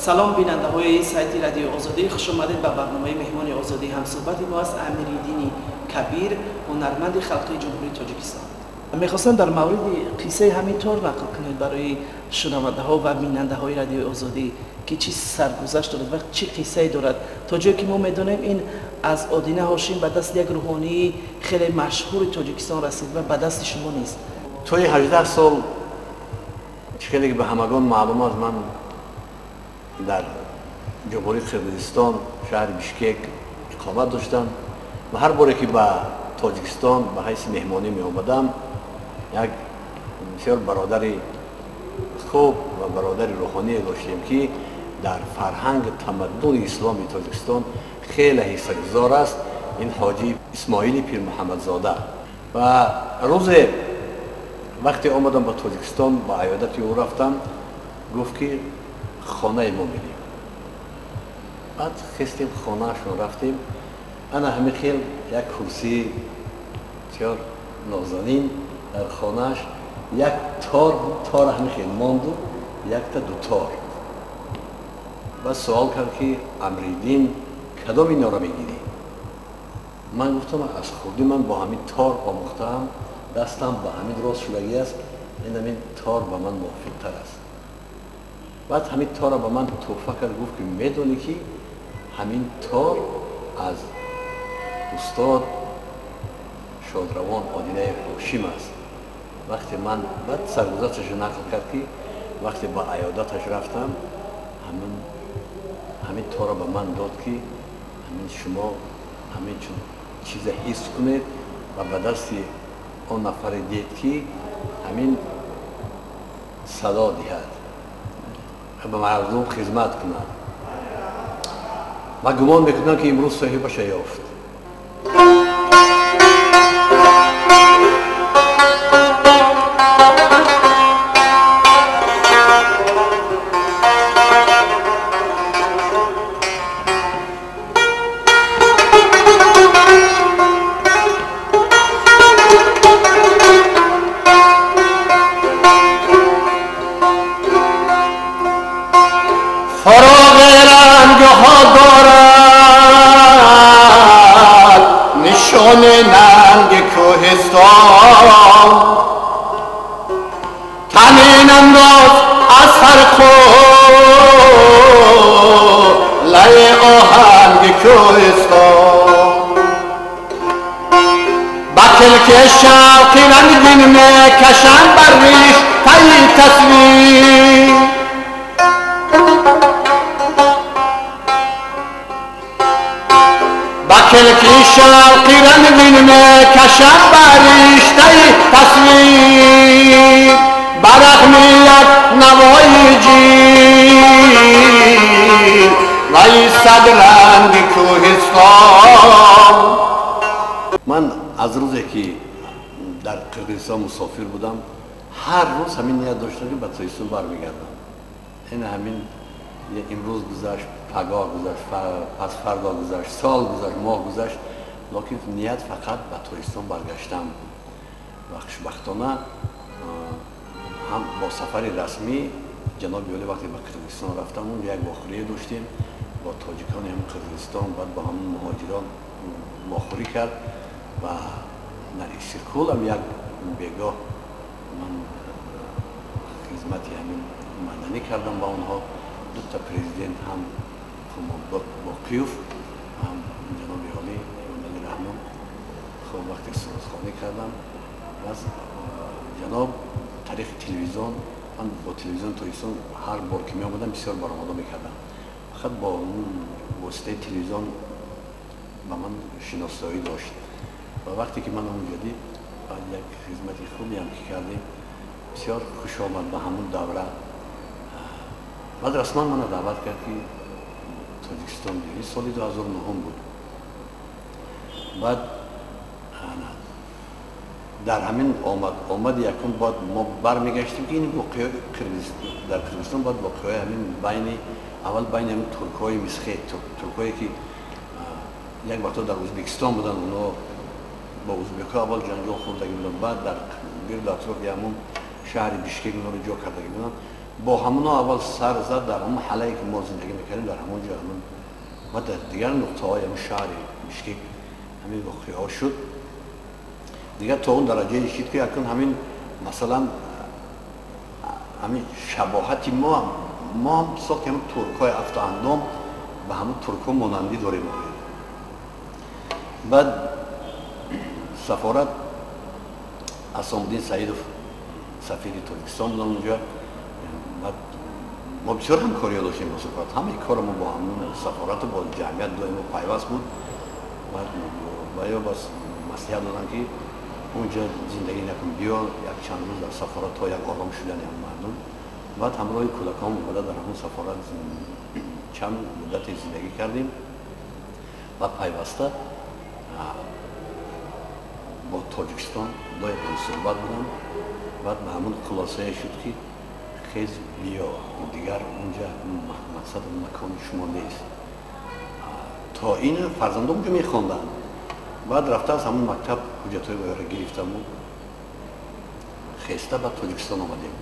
Салом бинандаҳои сайти Радиои Озодӣ, хуш омадед ба барномаи Меҳмони Озодӣ. Ҳамсӯҳбати мо аст Амириддини Кабир, ҳунарманди халқии Ҷумҳурии Тоҷикистон. Мехостам дар мавриди қиссаи ҳамин тор нақл кунед барои шунавандаҳо ва бинандаҳои Радиои Озодӣ, ки чӣ саргузашт дорад ва чӣ қиссае дорад. То ҷое ки мо медонем, ин аз Одина Ҳошим ба дасти як рӯҳонии хеле машҳури Тоҷикистон расид ва ба дасти шумо нест. Тои 18 сол, чӣ хеле ба ҳамагон маълум аст, ман дар Ҷумҳурии Қирғизистон, шаҳри Бишкек иқомат доштам ва ҳар боре ки ба Тоҷикистон ба ҳайси меҳмонӣ меомадам, як бисёр бародари хуб ва бародари рӯҳоние доштем, ки дар фарҳанги тамаддуни исломи Тоҷикистон хеле ҳиссагузор аст, ин ҳоҷи Исмоили Пирмуҳаммадзода. Ва рӯзе вақте омадам ба Тоҷикистон, ба аёдати ӯ рафтам, гуфт ки хонаи мо мерем. Баъд хестем, хонаашон рафтем. Ана ҳамин хел як курсии бисёр нозанин дар хонааш, як тор, тор ҳамин хел монду, якта дутор. Баъд суол кард ки Амриддин, кадом инора мегирӣ? Ман гуфтам, аз хурдӣ ман бо ҳамин тор омӯхтаам, дастам ба ҳамин рост шудагӣ аст, ин ҳамин тор ба ман мувофиқтар аст. Баъд ҳамин торро ба ман тӯҳфа кард, гуфт ки медонӣ ки ҳамин тор аз устод шодравон Одинаи Ҳошим аст. Вақте ман баъд саргузашташро нақл кард, ки вақте ба аёдаташ рафтам, ҳамин торро ба ман дод, ки ҳамин шумо ҳамин чун чиза ҳис кунед ва ба дасти он нафаре дед, ки ҳамин садо диҳад ва ба мардум хизмат кунад. Ва гумон мекунам, ки имрӯз соҳибаша ёфт. فراغ رنگها دارد نشان ننگ کوهستان، تنین انداز از هر قله آهنگ کوهستان. به کلک شوقی رنگین میکشم بر ریش پی تصویر، با کلکی شوقی رنگین میکشم بر ریشته تصویر، برق میاد نوای جیر وی صد رنگ کوهستان. Ман аз рӯзе ки дар Қирғизистон мусофир будам, ҳар рӯз ҳамин ният доштам, ки ба Тоҷикистон бармегардам. Ин ҳамин имрӯз гузашт, пагоҳ гузашт, пасфардо гузашт, сол гузашт, моҳ гузашт, лекин ният фақат ба Тоҷикистон баргаштан буд. Ва хушбахтона ҳам бо сафари расмӣ ҷаноби олӣ вақте ба Қирғизистон рафтам, онҷо як вохӯрие доштем бо тоҷикони ҳам Қирғизистон, баъд бо ҳамон муҳоҷирон вохӯрӣ кард ва дар Иссиқкул ҳам як бегоҳ ман хизмати ҳамин маданӣ кардам ба онҳо. Дута президент, ҳам Боқиёв, ҳам ҷаноби олӣ Эмомалӣ Раҳмон. Хуб, вақте сурудхонӣ кардам, баъз ҷаноб тариқи телевизион, ман бо телевизиони Тоҷикистон ҳар бор ки меомадам, бисёр баромадо мекардам, фақат бо воситаи телевизион ба ман шиносоӣ дошт. Ва вақте ки ман онҷо дид, баъд як хизмати хубеам ки кардем, бисёр хуш омад ба ҳамун давра. Баъд расман мана даъват кард, ки Тоҷикистон биё. Ин соли 2009 буд. Баъд дар ҳамин омад омади якум бояд мо бармегаштем, ки ин воқеаи дар Қирғизистон, баъд воқеаи ҳамин байни аввал байни ҳамин туркҳои мисхе, туркҳое ки як вақто дар Ӯзбекистон буданд, онҳо бо ӯзбекҳо аввал ҷанҷол хӯрдагӣ буданд, баъд дар гирду атрофи ҳамун шаҳри Бишкек онҳоро ҷо кардагӣ буданд. Бо ҳамуно аввал сар зад дар ҳамон маҳаллае, ки мо зиндагӣ мекардем, дар ҳамон ҷо ҳамон ва дар дигар нуқтаҳои ҳамин шаҳри Бишкек ҳамин воқеаҳо шуд. Дигар то он дараҷае шид, ки акнун ҳамин, масалан, ҳамин шабоҳати мо ҳам сохти ҳамин туркҳои афтоандом, ба ҳамон туркҳо монандӣ дорем. Баъд сафорат, Асомуддин Саидов сафири Тоҷикистон будан онҷо. Баъд мо бисёр ҳамкориҳо доштем бо сафорат, ҳамаи кори мо бо ҳамон сафорату бо ҷамъият доимо пайваст буд. Баъд ва ё бас маслиҳат доданд, ки онҷо зиндагӣ накун, биё як чанд рӯз дар сафорат то як ором шудани ҳам мардум. Баъд ҳамроҳи кӯдакон омада, дар ҳамон сафорат чанд муддате зиндагӣ кардем ва пайваста бо Тоҷикистон доим ҳамсӯҳбат будам. Баъд ба ҳамон хулосае шуд, ки хез, биё, дигар унҷа мақсаду макони шумо нест. То ин фарзандом унҷо мехонданд. Баъд рафта, аз ҳамон мактаб ҳуҷҷатҳои оёро гирифтаму хеста ба Тоҷикистон омадем.